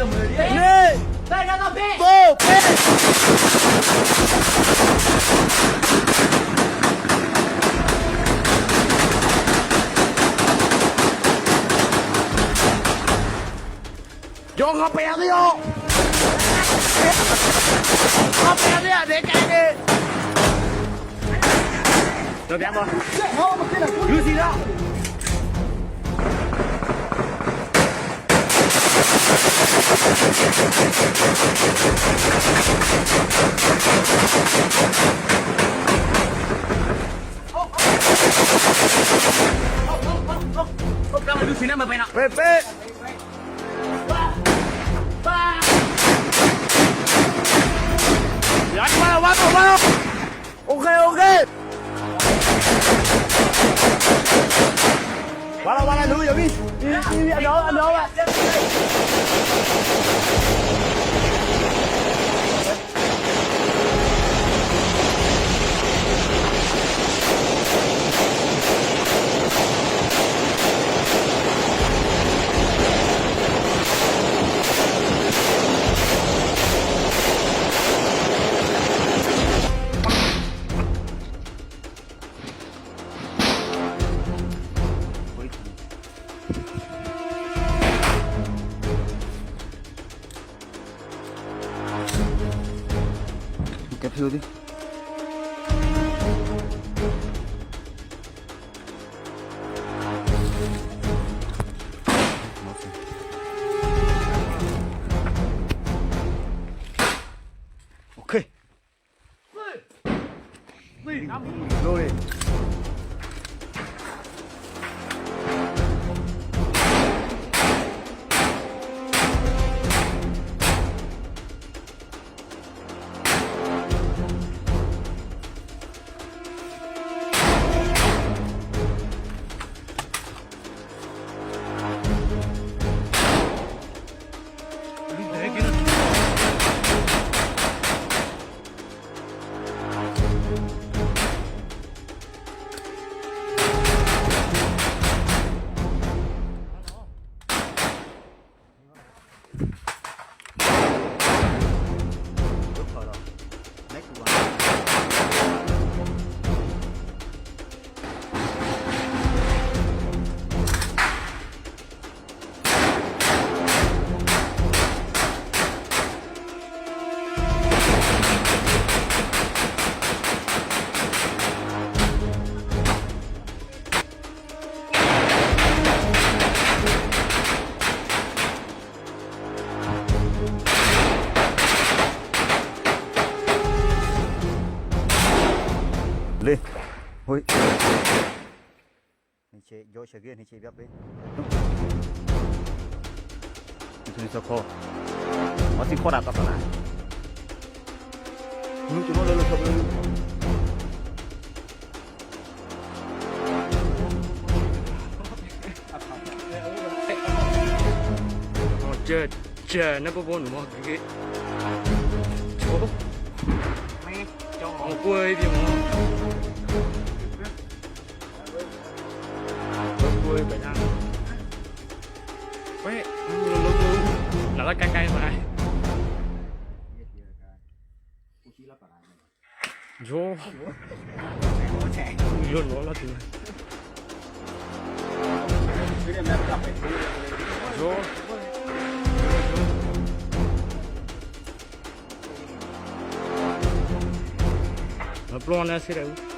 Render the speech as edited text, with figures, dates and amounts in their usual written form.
2 3 โยงเขาไปเอาสิโยเขาไปเอาสิอ่ะเด็กแกนี่เรา变不？有谁了？别别！完了完了，OK OK。完了完了，路有病，你你你聊聊了。 Capsule đi. Ok. Rồi. Lên. Ôi. Ni che yo che ge ni che biap be. Ni tu ni ko. Nó xin khó đạt tập này. Chúng nó lên lên lên. 哦，这这那不不那么给，错，我过一边嘛，我过一边啊，喂，哪个该该来？哟，哟，罗了对。哟。မပလွန်နဲ့ဆေးတယ်။